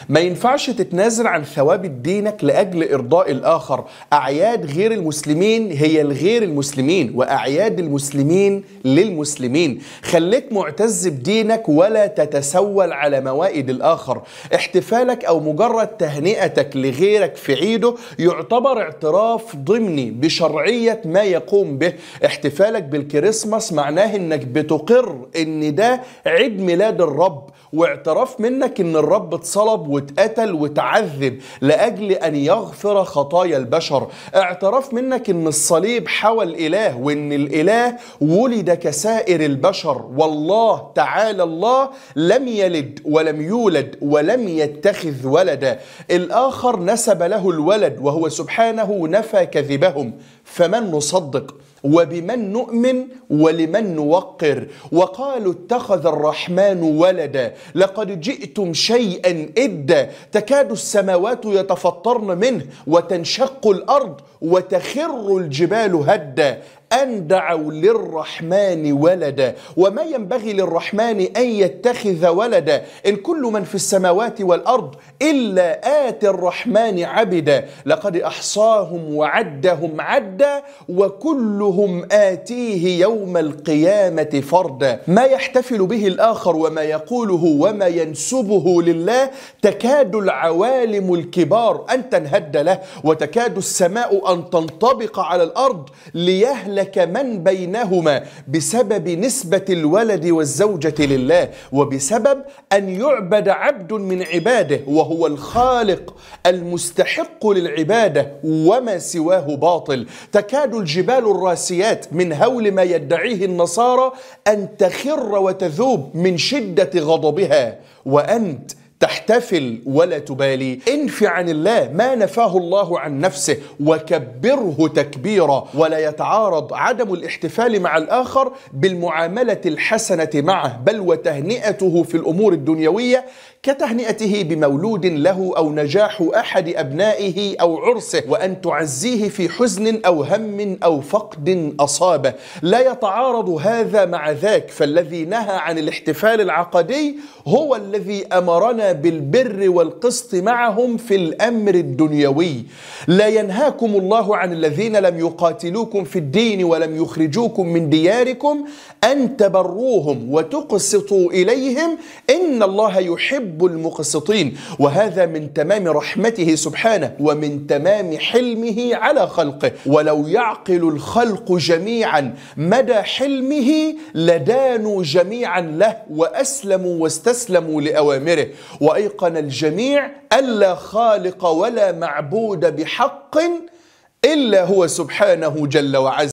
ما ينفعش تتنازل عن ثوابت دينك لأجل إرضاء الآخر. أعياد غير المسلمين هي لغير المسلمين، وأعياد المسلمين للمسلمين. خليك معتز بدينك ولا تتسول على موائد الآخر. احتفالك أو مجرد تهنئتك لغيرك في عيده يعتبر اعتراف ضمني بشرعية ما يقوم به. احتفالك بالكريسماس معناه انك بتقر ان ده عيد ميلاد الرب، واعتراف منك ان الرب اتصلب واتقتل وتعذب لأجل أن يغفر خطايا البشر. اعتراف منك ان الصليب حوى الإله، وان الإله ولد كسائر البشر، والله تعالى الله لم يلد ولم يولد ولم يتخذ ولدا. الآخر نسب له الولد وهو سبحانه نفى كذبهم. فمن نصدق وبمن نؤمن ولمن نوقر؟ وقالوا اتخذ الرحمن ولدا لقد جئتم شيئا إدا تكاد السماوات يتفطرن منه وتنشق الأرض وتخر الجبال هدا أن دعوا للرحمن ولدا وما ينبغي للرحمن أن يتخذ ولدا إن كل من في السماوات والأرض إلا آتي الرحمن عبدا لقد أحصاهم وعدهم عدا وكلهم آتيه يوم القيامة فردا. ما يحتفل به الآخر وما يقوله وما ينسبه لله تكاد العوالم الكبار أن تنهد له، وتكاد السماء أن تنطبق على الأرض ليهلك من بينهما بسبب نسبة الولد والزوجة لله، وبسبب أن يعبد عبد من عباده وهو الخالق المستحق للعبادة وما سواه باطل. تكاد الجبال الراسيات من هول ما يدعيه النصارى أن تخر وتذوب من شدة غضبها، وأنت تحتفل ولا تبالي. انف عن الله ما نفاه الله عن نفسه وكبره تكبيرا. ولا يتعارض عدم الاحتفال مع الآخر بالمعاملة الحسنة معه، بل وتهنئته في الأمور الدنيوية كتهنئته بمولود له أو نجاح أحد أبنائه أو عرسه، وأن تعزيه في حزن أو هم أو فقد أصابه. لا يتعارض هذا مع ذاك، فالذي نهى عن الاحتفال العقدي هو الذي أمرنا بالبر والقسط معهم في الأمر الدنيوي. لا ينهاكم الله عن الذين لم يقاتلوكم في الدين ولم يخرجوكم من دياركم أن تبروهم وتقسطوا إليهم إن الله يحب المقسطين. وهذا من تمام رحمته سبحانه ومن تمام حلمه على خلقه. ولو يعقل الخلق جميعا مدى حلمه لدانوا جميعا له وأسلموا واستسلموا لأوامره، وأيقن الجميع ألا خالق ولا معبود بحق إلا هو سبحانه جل وعز.